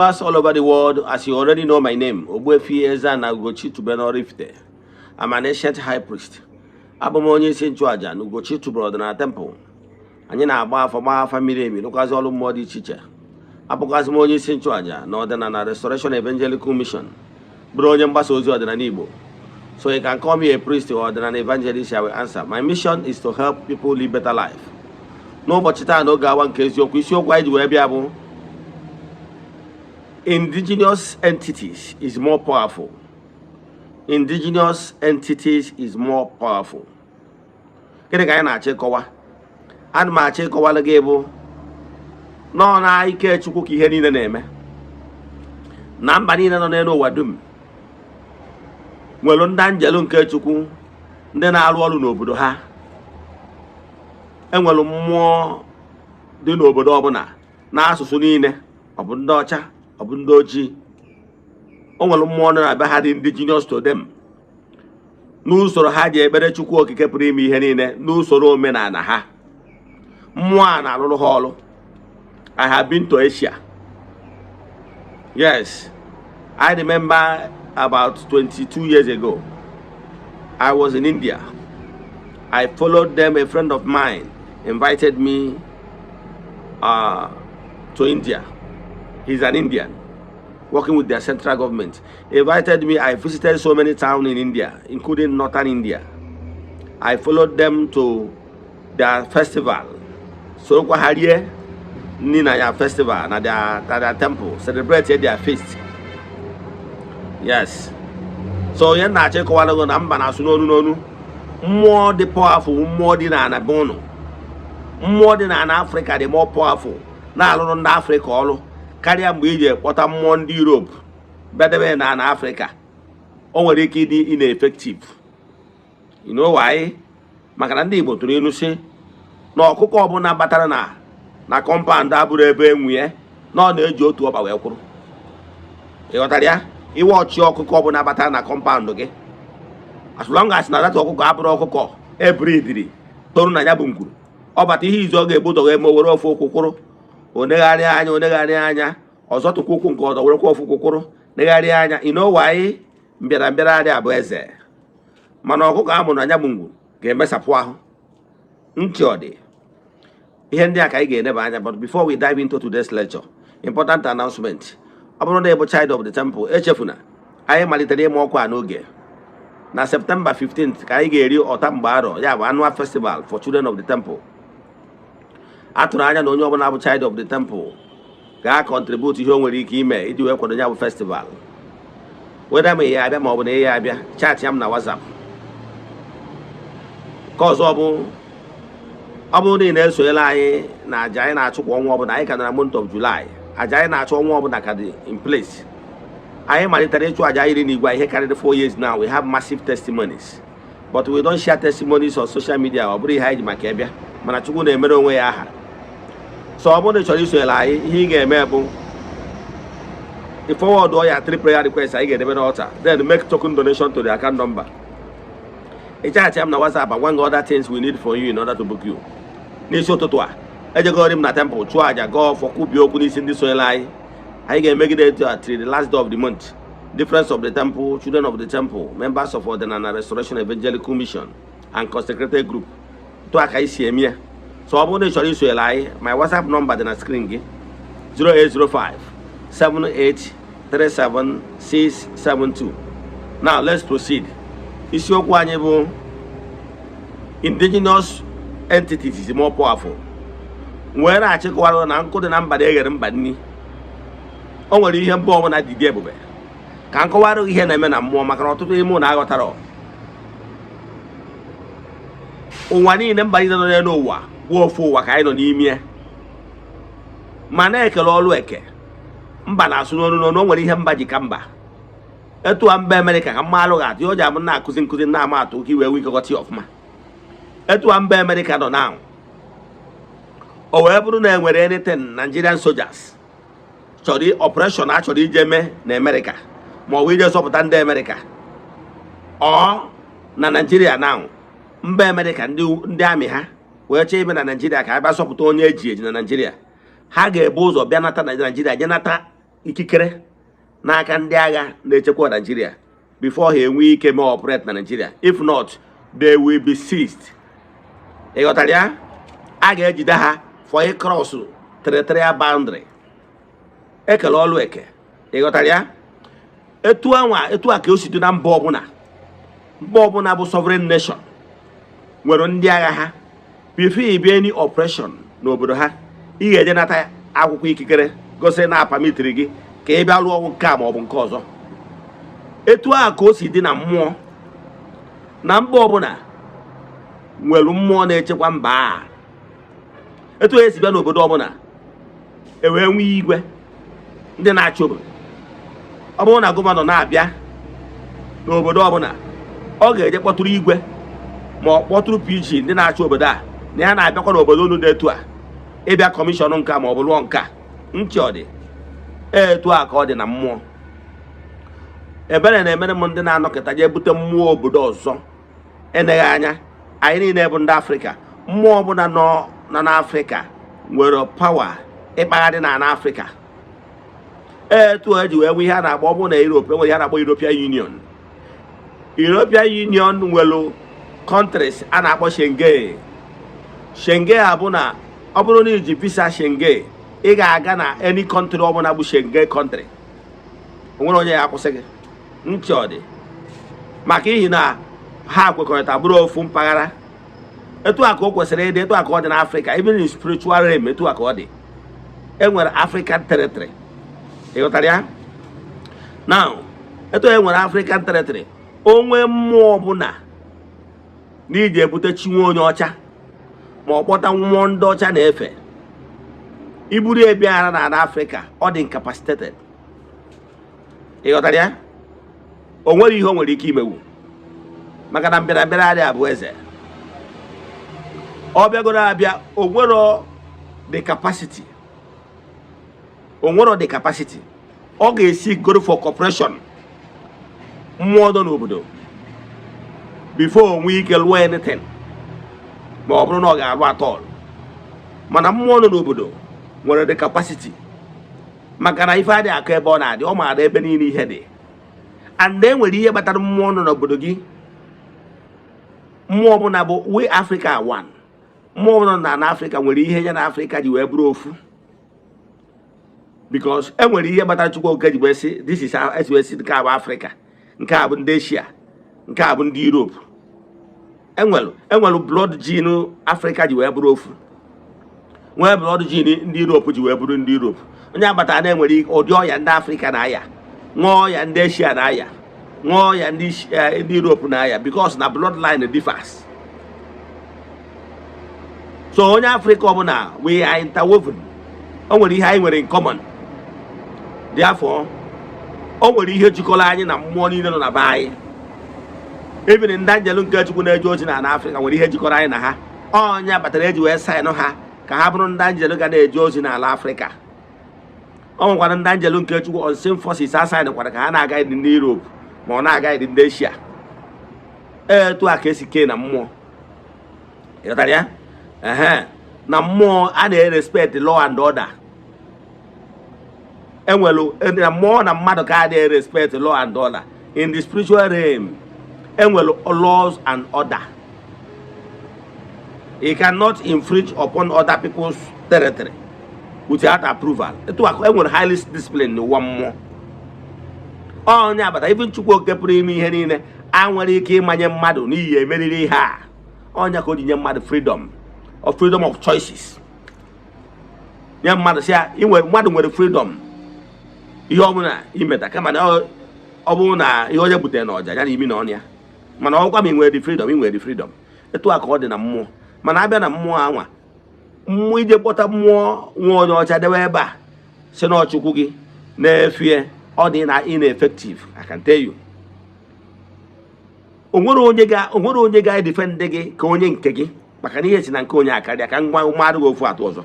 Viewers all over the world, as you already know my name, Ogbuefi Eze-Ana Ugochi Tubelu Oraifite. I'm an ancient high priest. Abụ m onye isi nchụaja na Ugochi Tubelu Ọdịnala Temple. Anyị na-agba afọ, gbaa afa miri emi, rụkwazị ọrụ mmụọ dị iche iche. Abụkwazị m onye isi nchụaja na Ọdịnala Restoration Evangelical Mission, bụrụ onye mgbasa ozi ọdịnala Igbo. So you can call me a priest or ọdịnala evangelist, I will answer. My mission is to help people live better life. N'ụbọchị taa, n'oge awa nke eziokwu, isiokwu anyị ji wee bịa bụ indigenous entities is more powerful. Indigenous entities is more powerful. Gịnị ka anyị na-achọ ịkọwa? Ana m achọ ịkọwara gị bụ nọọ na ike Chukwu ka ihe niile na-eme na mba niile nọ n'elu ụwa dum nwere ndị anjelu nke Chukwu, ndị na-arụ ọrụ n'obodo ha. Enwere mmụọ dị n'obodo ọbụla n'asụsụ niile, ọ bụ ndị ọcha, ọ bụ ndị ojii, o nwere mmụọ nọ na be ha dị indigenous to them, n'usoro ha ji ekpere Chukwu Okike pụrụ ime ihe niile, n'usoro omenala ha. Mmụọ a na-arụrụ ha ọrụ. I have been to Asia. Yes, I remember about 22 years ago I was in India. I followed them. A friend of mine invited me to India. He's an Indian working with their central government. He invited me. I visited so many towns in India, including northern India. I followed them to their festival. So ha rie nri na ya festival na their temple, celebrate their feast. Yes. So onye na-achọ ịkọwara gị na mba na-asụ n'onu n'onu, mmụọ dị powerful, mmụọ dị na be ụnụ, mmụọ dị na Afrịka dị more powerful, na-alụrụ ndị Afrịka ọrụ karịa mgbe iji kpọta mmụọ ndị Europe bedebe na Afrịka. O nwere ike ịdị ineffective. You know why? Maka na ndị Igbo tụrụ ilu sị na ọkụkọ ọbụla batara na compound abụrụ ebe enwe na ọ na-eji otu ọkpa wee kwụrụ. Ị ghọtara ya? Iwe ọchị ọkụkọ ọbụla batara na compound gị, as long as na that ọkụkọ abụrụ ọkụkọ ebridiri toru na ya bụ ngwuru, ọ bata, ihe izu ọ ga-ebu ụzọ ga-eme, were ofu ụkwụ kwụrụ, onegharịa anya, onegharịa anya ọzọ, tụkwa ụkwụ nke ọzọ, werekwa ofu ụkwụ kwụrụ, negharịa anya. You know why? Mbịara mbịara adị abụ eze. Mana ọkụkọ a mụrụ na ya bụ ngwuru ga-emesapụ ahụ ntị. Ọ dị ihe ndị a ka anyị ga-eneba anya. But before we dive into today's lecture, important announcement. Ọ bụrụ na ị bụ child of the temple, echefuna, anyị malitere ịma ọkwa a n'oge. Na September 15th ka anyị ga-eri ọta mgbe arọ, ya bụ annual festival for children of the temple. A tụrụ anya na onye ọbụla bụ child of the temple ga-contribute ihe o nwere ike ime iji wee kwado ya bụ festival. Weda ma ihe abịa ma ọ bụ na ihe abịa, chat ya m na WhatsApp. Nke ọzọ bụ, ọ bụrụ na ị na-esonyere anyị na aja anyị na-achụ kwa ọnwa ọbụla, anyị ka nọ na month of July. Aja anyị na-achụ ọnwa ọbụla ka dị in place. Anyị malitere ịchụ aja iri n'igwe ihe karịrị 4 years now. We have massive testimonies, but we don't share testimonies on social media. Ọ bụrụ ihe anyị ji maka ịbịa, mana Chukwu na-emere onwe ya aha. So ọ bụrụ na ị chọrọ isonyere anyị, ihe ị ga-eme bụ ị forward ya three prayer requests anyị ga-edebe n'altar, then make token donation to the account number. Ị chat m na WhatsApp, agwa gị other things we need for you in order to book you. N'isi ụtụtụ a, ejegori m na temple chụọ aja, gaa ọfọ, kwubie okwu n'isi ndị sonyere anyị. Anyị ga-emegide etu a till the last day of the month. Difference of the temple, children of the temple, members of Ọdịnala Restoration Evangelical Mission and consecrated group, tụ a ka anyị si eme ya. So ọ bụrụ na ị chọrọ isonyere anyị, my WhatsApp number dị na screen gị, 0805 7837672. Now let's proceed. Isiokwu anyị bụ indigenous entities is more powerful. Wee na-achịkọwara na nkụ dị na mba na-eghere mba nni. O nwere ihe mba ọbụla dị dị ebube ka nkọwara ihe na-eme na mmụọ, maka na ọtụtụ ime ụlọ aghọtara ụwa niile. Mba niile nọ n'elu ụwa bụ ofu ụwa ka anyị nọ n'ime ya, ma na-ekele ọrụ eke. Mba na-asụ n'ọnụ n'ọnụ. O nwere ihe mba ji ka mba. Etu a mba Amerịka ka mma alụ ga-atụ ya, o ji abụ na-akụzi nkụzi na-ama atụ ka iwee nwee ike ya ọfụma. Etu a mba Amerịka nọ na o wee bụrụ na enwere anything Nigerian soldiers chọrọ, operation a chọrọ ije mee na Amerịka, ma ọ bụ ije zọpụta ndị Amerịka ọ na Naijiria, na mba Amerịka, ndị amị ha wee chọọ ime na Naijiria ka a bịa zọpụta onye eji eji na Naijiria, ha ga-ebu ụzọ bịa nata na Naijiria, je nata. Ikikere n'aka ndị agha na-echekwa Nigeria before ha enwee ike mee operate na Nigeria. If not, they will be seized. Ị ghọtara ya? A ga-ejide ha for cross territorial boundary. Ekele ọlụ eke. Ị ghọtara ya? Etu anwa, etu a ka o si dị na mba ọbụla. Mba ọbụla bụ sovereign nation nwere ndị agha ha. Before ị bịa any operation n'obodo ha, ị ga-eje nata akwụkwọ ikikere gosi na permitiri gị ka ị bịa lụọ nke a ma ọ bụ nke ọzọ. Etu a ka o si dị na mmụọ, na mba ọbụla nwere mmụọ na-echekwa mba a. Etu esi bịa n'obodo ọbụla, e wee nwee igwe, ndị na-achị obodo. Ọ bụrụ na governor na-abịa n'obodo ọbụla, ọ ga-eje kpọtụrụ igwe ma ọ kpọtụrụ PG, ndị na-achị obodo a, na ya na-abịakwa n'obodo unu dị etu a ịbịa commission nka ma ọ bụ lụọ nka ntị. Ọ dị etu a ka ọ dị na mmụọ. Ebere na-emere m ndị na-anọkịta jee bute mmụọ obodo ọzọ. Eneghị anya, anyị niile bụ ndị Afrịka. Mmụọ ọbụla nọ nọ n'Afrịka nwere power ịkpagharị na n'Afrịka. Etu eji wee nwee ihe a na-akpọ, ọ bụrụ na Europe, enwere ihe a na-akpọ European Union. European Union nwere countries a na-akpọ Schengen. Schengen a bụ na ọ bụrụ na iji visa Schengen, ị ga-aga na any country ọbụla bụ Schengen country. O nwere onye ya akwụsị gị. Ntị, ọ dị maka ihi na ha kwekọrịta bụrụ ofu mpaghara. Etu a ka o kwesịrị ịdị, etu a ka ọ dị n'Afrịka. Even in spiritual realm, etu a ka ọ dị. E nwere African territory. Ị ghọtara ya? Now, etu e nwere African territory, onwe mmụọ ọbụla na iji ebute chi nwa onye ọcha ma ọ kpọta mmụọ ndị ọcha na-efe, iburu ebiara na ala Afrịka, ọ dị incapacitated. Ị ghọtara ya? O nwere ihe o nwere ike imewu, maka na mbịarambịa adịghị abụ eze. Ọ bịagoro abịa, o nwero the capacity, o nwero the capacity. Ọ ga-esi goro for cooperation mmụọ nọ n'obodo before o nwee ike lụọ anything, ma ọ bụrụ na ọ ga-alụ atọl. Mana mmụọ nọ n'obodo nwere the capacity, maka na ife adịghị akọ ebe ọ na-adị. Ọ maara ebe niile ihe dị, and e nwere ihe kpatara mmụọ nọ n'obodo gị. Mmụọ ọbụla bụ we Africa one. Mmụọ ọbụla nọ na Africa nwere ihe ya na Africa ji wee bụrụ ofu, because e nwere ihe kpatara Chukwu Okike ji wee sị this is how esi wee sị nke a bụ Africa, nke a bụ ndị Asia, nke a bụ ndị Europe. Enwere blood gene Africa ji wee bụrụ ofu, nwee blood gene ndị Europe ji wee bụrụ ndị Europe. Onye agbata na-enwere ụdị ọya ndị Africa na-aya, nwee ọya ndị Asia na-aya, nwee ọya ndị Europe na-aya, because na bloodline differs. So onye Africa ọbụla, we are interwoven. O nwere ihe anyị nwere in common. Therefore, o nwere ihe jikọrọ anyị na mmụọ niile nọ na be anyị. Even ndị anjelu nke Chukwu na-eje ozi na Afrịka nwere ihe jikọrọ anyị na ha. Ọnya batara eji wee sign ha ka ha bụrụ ndị anjelu ga na-eje ozi n'ala Afrịka. Ọ nwekwara ndị anjelu nke Chukwu, unseen forces, a sign kwara ka ha na-aga ndị Europe ma ọ na-aga ndị Asia. Etu a ka esi kee na mmụọ. Ịghọtara ya? Ehe, na mmụọ a na-respect law and order. Enwelu na mmụọ na mmadụ ka a na-respect law and order. In the spiritual realm, enwelu laws and order. You cannot infringe upon other people's territory without approval. Etu a enwere highly discipline n'ụwa mmụọ. Onye agbata, even Chukwu Okike pụrụ ime ihe niile a nwere ike ịmanye mmadụ n'ihi emeriri ihe a. Ọnya ka o ji nye mmadụ freedom of choices, nye mmadụ si ya inwe, mmadụ nwere freedom ihe ọbụla imeta, kama na ọ bụrụ na ihe onye butere na ọja ya na imi na ọnụ ya. Mana ọgwa ma ị nwere the freedom, ị nwere the freedom. Etu a ka ọ dị na mmụọ. Mana abịa na mmụọ anwa, mmụọ ije kpọta mmụọ nwa onye ọcha dewe ebe a si na ọchukwu gị na-efie, ọ dị na ineffective. I can tell you, o nwere onye ga-edefend gị ka onye nke gị, maka na ihe si na nke onye akarịa. Ka ngwa mmadụ gị ofu atụ ọzọ.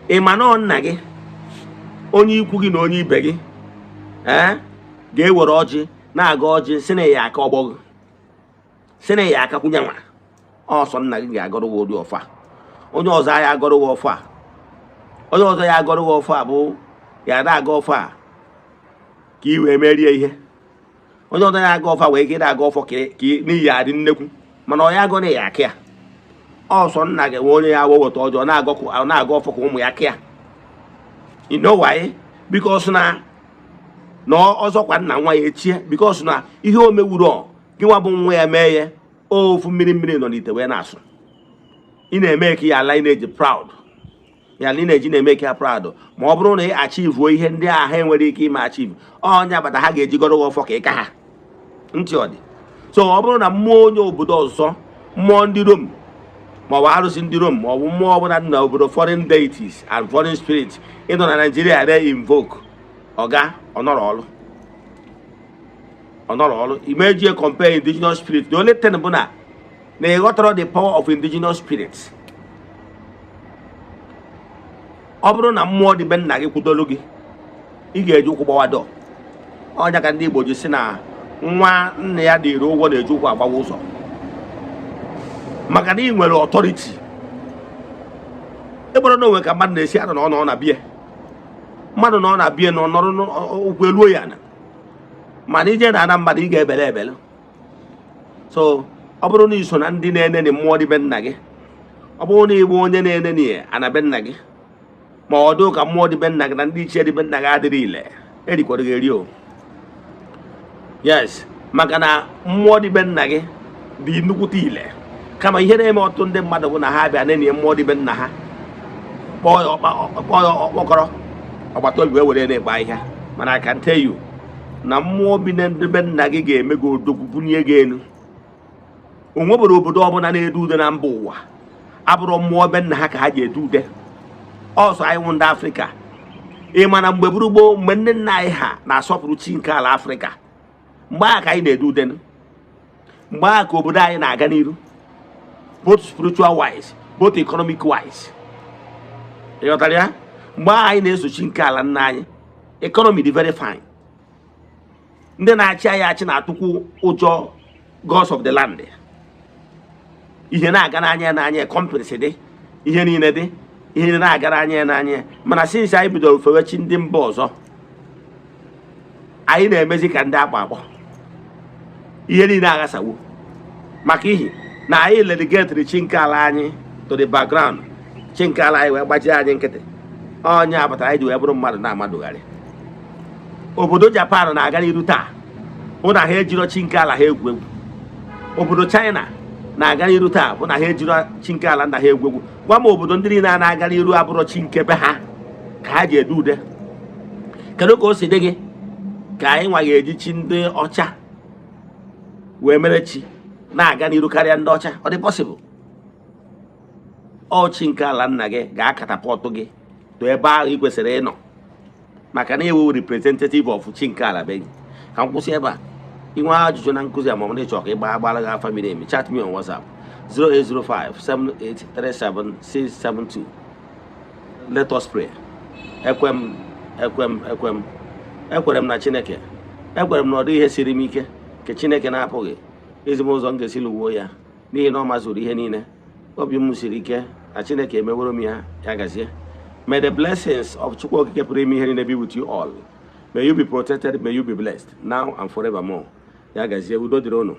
Ị ma na ọ nna gị, onye ikwu gị na onye ibe gị, ee, ga-ewere ọjị na-aga ọjị si na ya aka ọgbọ gị, si na ya aka kwunye nwa ọsọ. Nna gị ga-agọrọ gị ụdị ọfọ a. Onye ọzọ ya agọrọ gị ọfọ a, onye ọzọ ya agọrọ gị ọfọ a bụ Ya na-aga ọfọ a ka ị wee merie ihe. Onye ọzọ ya aga ọfọ wee ike ịda aga ọfọ ka n'ihi adị nnekwu, mana ọ ya agọ na ya aka ya ọsọ. Nna gị nwe onye ya weweta ọjọọ na-aga ọfọ ka ụmụ ya kịa. You know why? Because na ọzọkwa nna nwa ya echie, because na ihe o mewuru gị nwa bụ nwa ya mee ya. Ofu mmiri mmiri nọ n'ite wee na-asụ. Ị na-eme ka ya lineage proud, ya lineage na-eme ka ya proud. Ma ọ bụrụ na ị achieve ihe ndị ahụ ha enwere ike ime achieve, onye agbata ha ga-ejigọrọ gị ọfọ ka ị ka ha ntị ọ dị. So ọ bụrụ na mmụọ onye obodo ọzọ, mmụọ ndị Rom maọbụ arụsị ndị Rom maọbụ mmụọ ọbụla dị n'obodo, foreign deities and foreign spirits, ịnọ na Nigeria re invoke ọga, ọnọrọ ọrụ, ọnọrọ ọrụ. Imejie compare indigenous spirit. The only thing bụ na ị ghọtara the power of indigenous spirits. Ọ bụrụ na mmụọ dị be nna gị kwudolu gị, ị ga-eji ụkwụ gbawa dọ. Ọnya ka ndị Igbo ji si na nwa nna ya dịrị ụgwọ na-eji ụkwụ agbawa ụzọ, maka na ị nwere authority. Ịgbara na onwe ka mmadụ na-esi anọ na ọ nọ na bie mmadụ nọ na bie na ọ nọrọ n'ụkwụ eluo ya na, mana ije na ana mmadụ, ị ga-ebele ebele. So ọ bụrụ na iso na ndị na-eneni mmụọ dị be nna gị, ọ bụrụ na ịbụ onye na-eneni ana be nna gị, ma ọ dị ka mmụọ dị be nna gị na ndị ichie dị be nna gị adịrị ile, erikwara gị eri o. Yes, maka na mmụọ dị be nna gị dị nnukwute ile. Kama ihe na-eme ọtụtụ ndị mmadụ bụ na ha bịa nenie mmụọ dị be nna ha, kpọọ ya kpọọ ya ọkpọkọrọ agbata obi wee were na-egbe ahịhịa. Mana I can tell you na mmụọ bi na ndị be nna gị ga-eme gị odogwu, bunie gị elu. O nwebere obodo ọbụla na-ede ude na mba ụwa abụrụ mmụọ be nna ha ka ha ji ede ude. Ọsọ anyị nwụ ndị Afrịka. Ị ma na mgbe buru gboo, mgbe ndị nna anyị ha na-asọpụrụ chi nke ala Afrịka, mgbe ahụ ka anyị na-ede ude, mgbe ahụ ka obodo anyị na-aga n'iru, both spiritual wise, both economic wise. Ị ghọtara ya? Mgbe ahụ anyị na-esochi nke ala nna anyị, economy dị very fine. Ndị na-achị anyị achị na-atụkwu ụjọ gods of the land. Ihe na-aga n'anya ya n'anya, companies dị, ihe niile dị, ihe niile na-aga n'anya ya n'anya ya. Mana since anyị bidoro fewe chi ndị mba ọzọ, anyị na-emezi ka ndị akpa akpọ. Ihe niile aghasawo, maka ihi na anyị relegatiri chi nke ala anyị to the background. Chi nke ala anyị wee gbachie anyị nkịtị. Onye abatara anyị ji wee bụrụ mmadụ na-amadụgharị. Obodo Japan na-aga n'iru taa bụ na ha ejiro chi nke ala ha egwu egwu. Obodo China na-aga n'iru taa bụ na ha ejiro chi nke ala nna ha egwu egwu. Gwa m, obodo ndị niile a na-aga n'iru abụrọ chi nke be ha ka ha ji ede ude. Kedu ka o si dị gị ka anyị nwa ga-eji chi ndị ọcha wee mere chi na-aga n'iru karịa ndị ọcha? Ọ dị possible? Ọ chi nke ala nna gị ga-akatapọtụ gị to ebe ahụ ị kwesịrị ịnọ, maka na iwu representative of chi nke ala be gị. Ka m kwụsị ebe a. Inwe ajụjụ na nkụzi a, ma ọ bụ na ịchọ ka ị gbaa agbara gị afa miri emi, chat me on WhatsApp 0805 7837672. Let us pray. Ekwe m, ekwe m, ekwe m, ekwere m na Chineke. Ekwere m na ọ dịghị ihe siri m ike nke Chineke na-apụghị ezi m ụzọ m ga-esi lụwuo ya, n'ihi na ọ mazuru ihe niile. Obi m siri ike na Chineke emeworo m ya. Ya gazie. May the blessings of Chukwu Okike pụrụ ime ihe niile be with you all. May you be protected, may you be blessed now and forevermore. Ya gazie, udo dịrị unu.